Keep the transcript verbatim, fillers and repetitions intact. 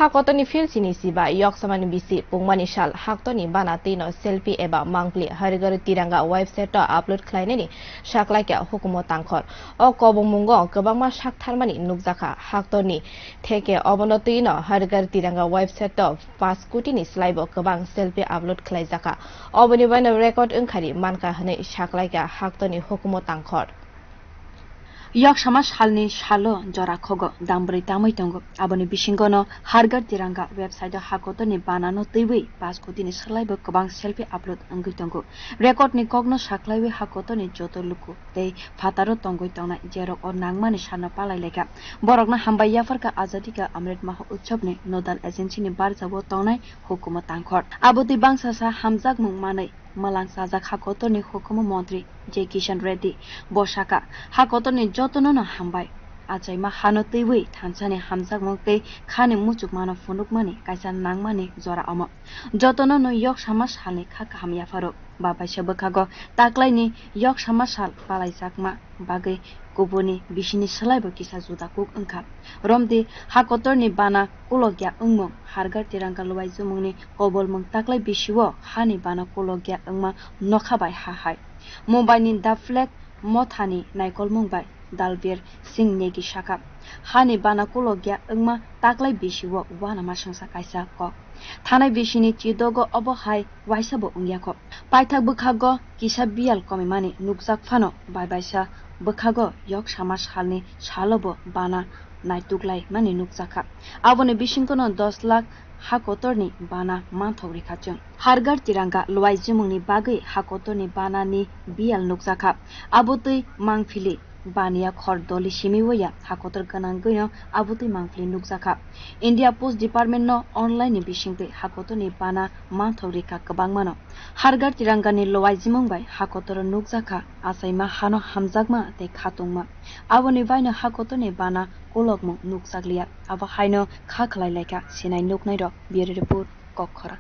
Hakotorni phil sini siba yoksamani bisi pungmani sal haktorni bana twino selfie eba mangpli Har Ghar Tiranga website-o upload khlainani saklaikha hukumo tangkhor. O kobongmungo kwbangma saktharmani nukjakha haktorni theke obono twino Har Ghar Tiranga website-o paanch kotini slaibo kwbang selfie upload khlaijakha. Oboni baino record wngkhani mankha hwnwi saklaikha haktorni hukumo tangkhor. Yoksama salni salo jora khogo dam bwrwi tamwi tongo. Aboni bisingono Har Ghar Tiranga website-o hakotorni banano twiwi paanch kotini slaibo kwbang selfie upload wngwi tongo. Record-ni kokno saklaiwi hakotorni joto luku tei phataro tongwi tongnai, jerok o nangmani salno palai laikha. Borokno hambai yapharkha Azadi Ka Amrit Mahotsav-ni nodal agency-ni barjao tongnai hukumo tangkhor. Abo twi bangsa sa hamjakmung manwi mwlang chajak hakotorni hukumu montri J Kishan Reddy. Bo sakha, hakotorni jotonono hambai. Achaima hano twiwi thansani hamjakmung tei khani muchukmano phunukmani kaisa nangmani jora omo. Jotonono yoksama salni kha kaham yapharo. Babaisa bwkhago taklaini yoksama sal palaijakma bagwi kubuni bisini slaibo kisa juda kuk wngkha. Romdi hakotorni bana kulokya wngmung, Har Ghar Tiranga luaijwmungni kobolmung taklai bisio hani bana kulokya wngma nokha bai ha hai. Mumbaini The Flag mothani naikolmung bai Dalbir Singh Negi sakha, hani bana kulokya wngma taklai bisio uanama songsa kaisa kok. Thanai bisini chidogo obo hai waisabo wngya kho. Paithak bwkhago kisa biyal komimani nukjak phano, bai baisa bwkhago yoksama salni salobo bana naituklaimani nukjakha. Aboni bisingono dos lakh hakotorni bana manthok rikha chwng. Har Ghar Tiranga luaijwmungni bagwi hakotorni banani biyal nukjakha. Abo twi mangphili baniya khor doli simi waya hakotor gwnangwino abo twi mangphili nukjakha. India Post Department-no online-ni bisingtwi hakotorni bana manthok rikha kwbangmano. Har Ghar Tirangani luaijwmung bai hakotoro nukjakha achaima hano hamjakma tei khatungma. Aboni baino hakotorni bana kulokmung nukjakliya. Abo haino kha khlai laikha sinai nuknairok. Bureau Report, Kokkhora.